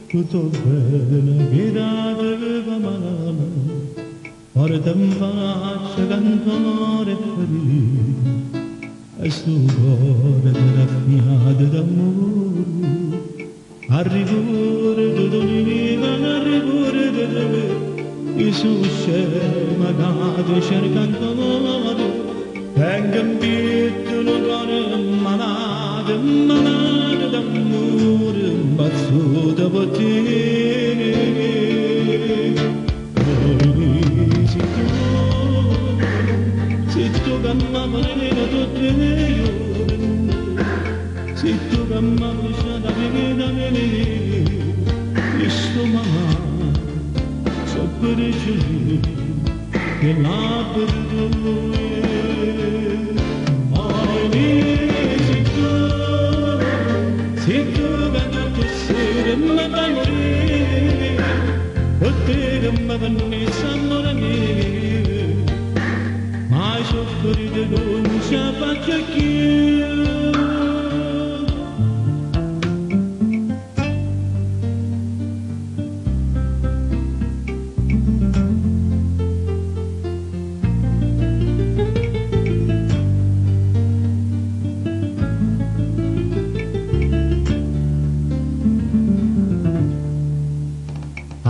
Tutto bene che date va male, porta in faccia cantore e ferite, e sto cuore graffiato d'amore, a rigore di doniva, a rigore di te, su scema che cerca ancora, tengo in petto un cuore malato, malato d'amore, impazzuto per te. Poi sei tu che mi meno tutti i giorni, sei tu che mi lasciata da venire, e sto male, so per che la perdono. Sei tu che tutte sere mi fai morire, e te che mi venisse amore mio, ma soffrire non ce la faccio più.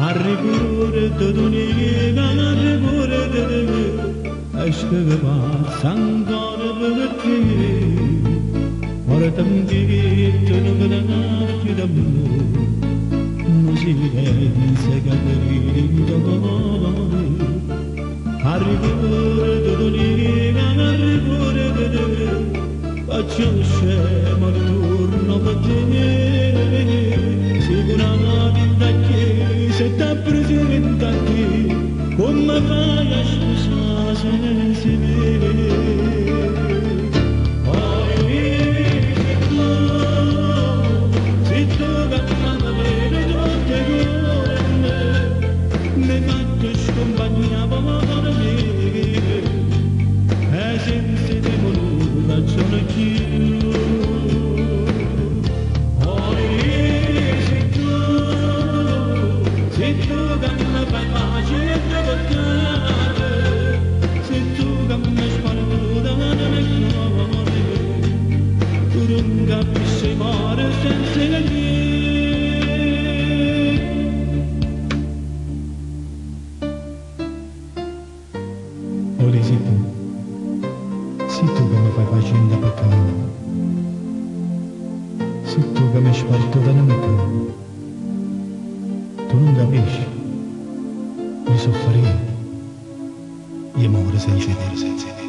A rigore di donica, a rigore di te, e scrive pazza ancora per te. Ora t'invito non granarci d'amore, non si pensa che per il dolore. A rigore di donica, a rigore di te, faccio scemo il turno per te. Sicuramente che se ti presenta te, come fai a sposare senza me? Poi sei tu che mi vedi tutte le mi fatto scompagnare per me, e senza te nulla sono più. Poi sei tu che mi fai pace e peccare, sei tu che mi sparto da me cuore, tu non capisci male senza me. Ora sei tu che mi fai pace e peccare, sei tu che mi sparto da me cuore. Tu non capisci, mi soffrire, io muoro senza te, senza te.